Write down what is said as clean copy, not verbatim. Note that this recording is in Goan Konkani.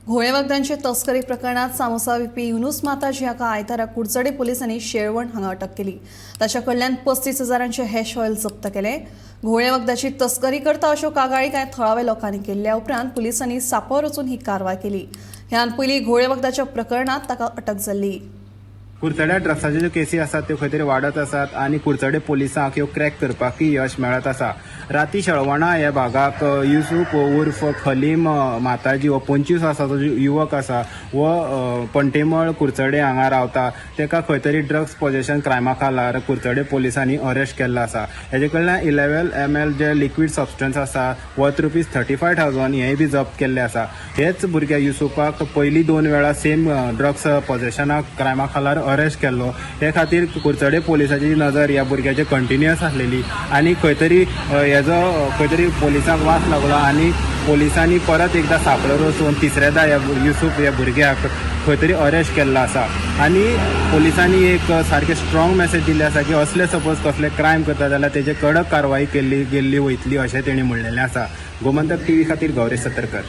घोळे वखदांचे तस्करी प्रकरणात सामोसा विपी युनुस माताजी हाका आयतारा कुडचडे पोलिसांनी शेळवण हांगा अटक केली. ताच्या कडल्यान 35 हजारांचे हॅश ऑयल जप्त केले. घोळे वखदाची तस्करी करता अश्यो कागाळी कांय थळाव्या लोकांनी केल्ल्या उपरांत पुलिसांनी सापावर वचून ही कारवाय केली. ह्यान पयलीं घोळे वखदाच्या प्रकरणात ताका अटक जाल्ली. कुडचड्या ड्रग्साच्यो ज्यो केसी आसात त्यो खंय तरी वाडत आसात आनी कुडचडे पोलिसांक ह्यो क्रॅक करपाकय यश मेळत आसा. राती शेळवणा ह्या भागाक युसूफ उर्फ खलीम माताजी हो 25 वर्साचो जो युवक आसा हो पंटेमळ कुडचडे हांगा रावता. ताका खंय तरी ड्रग्स पोजेशन क्रायमा खाला कुडचडे पोलिसांनी अरेस्ट केल्लो आसा. हेजे कडल्यान 11 ml जे लिक्वीड सबस्टन्स आसा वर्थ ₹35,000 हेंय बी जप्त केल्लें आसा. हेच भुरग्या युसुफाक पयलीं दोन वेळा सेम ड्रग्स पोजेशना क्रायमा खालार अरेस्ट केल्लो. हे खातीर कुडचडे पोलिसाची नजर ह्या भुरग्याचेर कंटिन्युअस आसलेली आनी खंय तरी हेजो खंय तरी पोलिसांक वास लागलो आनी पोलिसांनी परत एकदां सापळो वचून तिसऱ्यादा ह्या युसूफ ह्या भुरग्याक खंय तरी अरेस्ट केल्लो आसा. आनी पोलिसांनी एक सारके स्ट्रॉंग मॅसेज दिल्ली आसा की असले सपोज कसले क्रायम करता जाल्यार तेजे कडक कारवाई केल्ली गेल्ली वयतली, अशें तेणी म्हणलेलें आसा. गोमंतक टीव्ही खातीर गौरेश सतरकर.